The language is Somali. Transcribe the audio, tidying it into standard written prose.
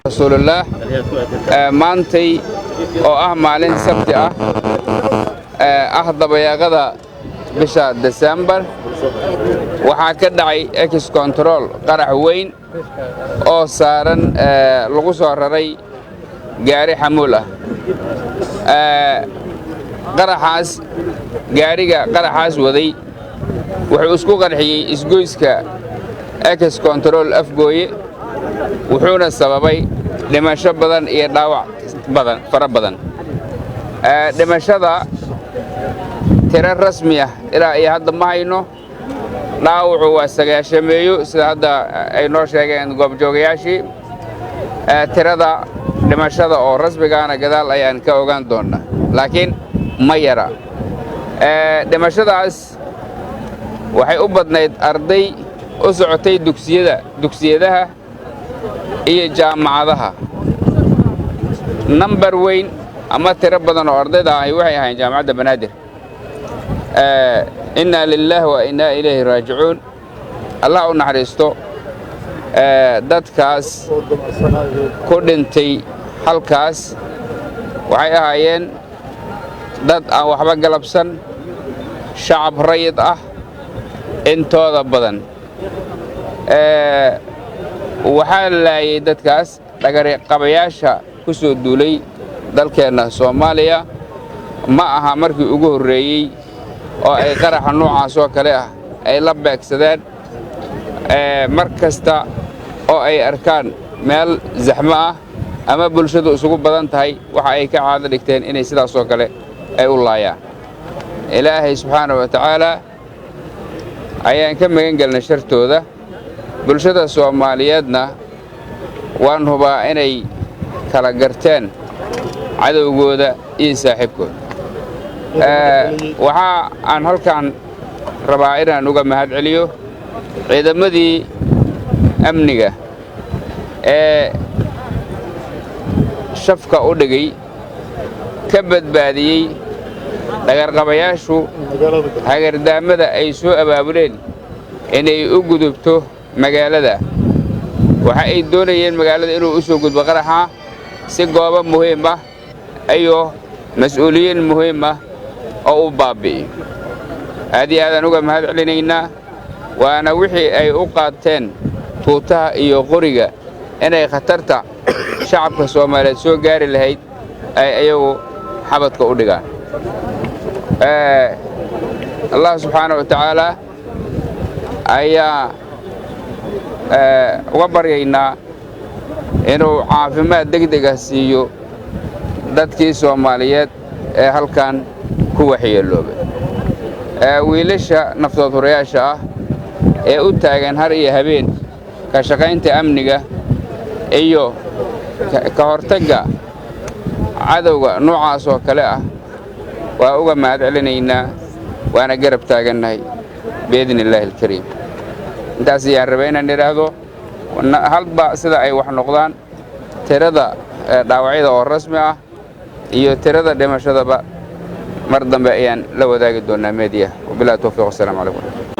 Rasuulullaah. Maantay oo ah maalin Sabti ah, ah dabayaaqada bisha Desembar, waxaa ka dhacay Ex Control qarax weyn oo saaran lagu soo raray gaari xamuul ah. Qaraxaas, gaariga qaraxaas waday wuxuu isku qarxiyey isgoyska Ex Control Afgooye, wuxuuna sababay dhimasho badan iyo dhaawac badan, fara badan. Dhimashada tiro rasmi ah ilaa iyo hadda ma hayno. Dhaawacu waa sagaashameeyo, sida hadda ay noo sheegeen goobjoogayaashii. Tirada dhimashada oo rasmigaana gadaal ayaan ka ogaan doonnaa, laakiin ma yara. Dhimashadaas waxay u badnayd arday u socotay dugsiyada, dugsiyadaha iyo jaamacadaha. Nambar weyn ama tiro badan oo ardayda ahi waxay ahayn Jaamacadda Banaadir. Innaa lilaah wa innaa ilayhi raajicuun. Allah u naxariisto dadkaas ku dhintay halkaas. Waxay ahaayeen dad aan waxba galabsan, shacab rayid ah intooda badan. Waxaa laayay dadkaas dhagariqabayaasha ku soo duulay dalkeenna Soomaaliya. Ma aha markii ugu horreeyey oo ay qaraxa noocaas oo kale ah ay la beegsadeen. Mar kasta oo ay arkaan meel zaxmo ah ama bulshadu isugu badan tahay, waxa ay ka caado dhigteen inay sidaas oo kale ay u laayaan. Ilaahay subxaana wa tacaala ayaan ka magan gelnay shartooda. Bulshada Soomaaliyeedna waan hubaa inay kala garteen cadowgooda iyo saaxiibkooda. Waxaa aan halkan rabaa inaan uga mahad celiyo ciidamadii amniga ee shafka u dhigay, ka badbaadiyey dhagarqabayaashu hagardaamada ay soo abaabuleen inay u gudubto magaalada. Waxa ay doonayeen magaalada inuu u soo gudbo qaraxa si goobo muhiim ah iyo mas'uuliyiin muhiim ah oo u baabbi'iyo. Aad iyo aadaan uga mahad celinaynaa, waana wixii ay u qaateen tuutaha iyo qoriga, inay khatarta shacabka Soomaaliyeed soo gaari lahayd ay iyagu xabadka u dhigaan. Allah subxaana wa tacaala ayaa uga baryaynaa inuu caafimaad degdega siiyo dadkii Soomaaliyeed ee halkan ku waxyeeloobay. Wiilasha naftood hurayaasha ah ee u taagan har iyo habeen ka shaqaynta amniga iyo ka hortagga cadowga noocaas oo kale ah waa uga mahad celinaynaa, waana garab taagannahay biidni illaahi alkariim. Intaas ayaan rabay inaan idhaahdo. Halba sida ay wax noqdaan, tirada dhaawacyada oo rasmi ah iyo tirada dhimashadaba mar dambe ayaan la wadaagi doonnaa meediya. Wabillahi towfiiq, wasalaamu calaykum.